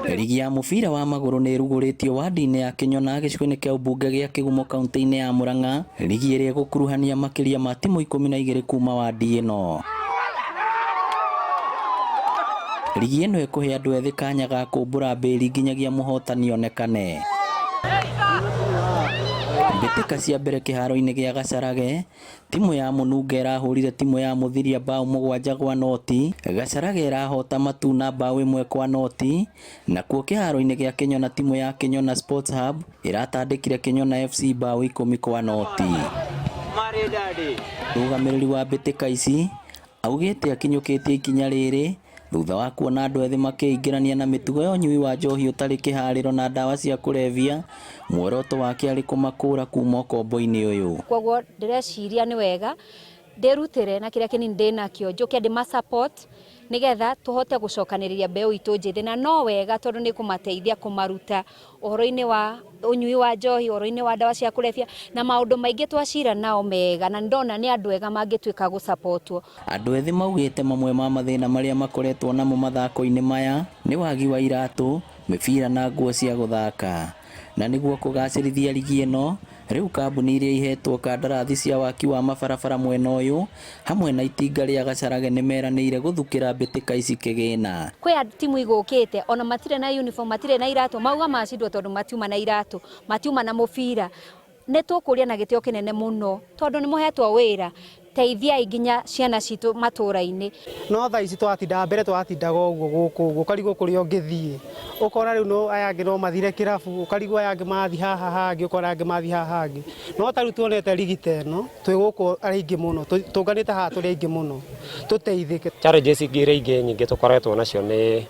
Rigi ya mũbira wa magũrũ nĩ ĩrugũrĩtio wadi-inĩ ya Kĩnyona gĩcigo-inĩ kĩa ũmbunge gĩa Kĩgumo kaunti-inĩ ya Murang'a. Rigi ĩrĩa ĩgũkuruhania makĩria ma timu 12 kuma wadi ĩno. Rigi ĩno ĩkũhe andũ ethĩ kanya ga kũmbũra mbĩri nginyagia mũhotani onekane. Mbĩtĩka cia mbere kĩharo-inĩ gĩa Gacarage. Timu ya Mũnunga ĩrahũrire timu ya Mũthiria mbaũ 7-0, Gacarage ĩrahota Matuna mbaũ 1-0, nakuo kĩharo-inĩ gĩa Kĩnyona timu ya Kĩnyona Sports Hub ĩratandĩkire Kĩnyona FC mbaũ 10-0. Mũrũgamĩrĩri wa mbĩtĩka ici augĩte akinyũkĩtie ikinya rĩrĩ thutha wa kuona andũ ethĩ makĩingĩrania na mĩtugo ya ũnyui wa njohi ũtarĩ kĩharĩro na ndawa cia kũrebia, muoroto wake arĩ kũmakũra kuma ũkombo-inĩ ũyũ. Koguo ndĩreciria nĩ wega ndĩrutĩre na kĩrĩa kĩnini ndĩnakĩo njũke ndĩma support nĩgetha tũhote gũcokanĩrĩria mbeũ itũ njĩthĩ, na no wega tondũ nĩ kũmateithia kũmaruta ũhoro-inĩ wa ũnyui wa njohi, ũhoro-inĩ wa ndawa cia kũrebia na maũndũ maingĩ twacira nao mega, na ndona nĩ andũ ega mangĩtuĩka gũsapotwo. Andũ ethĩ maugĩte mamwe ma mathĩna marĩa makoretwo namo mathako-inĩ maya nĩ wagi wa iratũ, mĩbira na nguo cia gũthaka. Na nĩguo kũgacĩrithia rigi ĩno, rĩu kambuni iria ihetwo kandarathi cia waki wa mabarabara mwena ũyũ hamwe na itinga rĩa Gacarage nĩmeranĩire gũthukĩra mbĩtĩka ici kĩgĩna. Kwĩ timu igũkĩte ona matirĩ na uniform, matirĩ na iratũ, mauga macindwo tondũ matiuma na iratũ, matiuma na mũbira. Nĩ tũkũria na gĩtĩo kĩnene mũno tondũ nĩ mũhetwo wĩra, teithiai nginya ciana citũ matũra-inĩ. No thaa ici twatindaga mbere, twatindaga ũguo gũkũ ũguo, ũkarigwo kũrĩa ũngĩthiĩ, ũkona rĩu no aya angĩ no mathire kĩrabu, ũkarigwo aya angĩ mathiĩ haha hangĩ, ũkona aya angĩ mathiĩ haha hangĩ. No ta rĩu tuonete rigi ta ĩno, twĩ gũkũ arĩa aingĩ mũno, tũnganĩte haha tũrĩ aingĩ mũno, tũteithĩke. Challenges iria ingĩ nyingĩ tũkoretwo nacio nĩ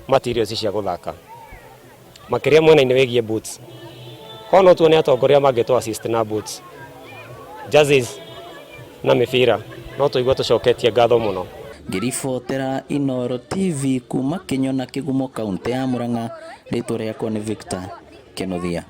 materials cia gũthaka, makĩria mwena-inĩ wĩgiĩ boots. Korwo no tuone atongoria mangĩtũ assist na boots, jerseys na mĩbira, no tũigue tũcoketie ngatho mũno. Ngĩribotera Inooro TV kuma Kĩnyona Kĩgumo kaũntĩ ya Murang'a, rĩtwa rĩakwa nĩ Victor Kĩnuthia.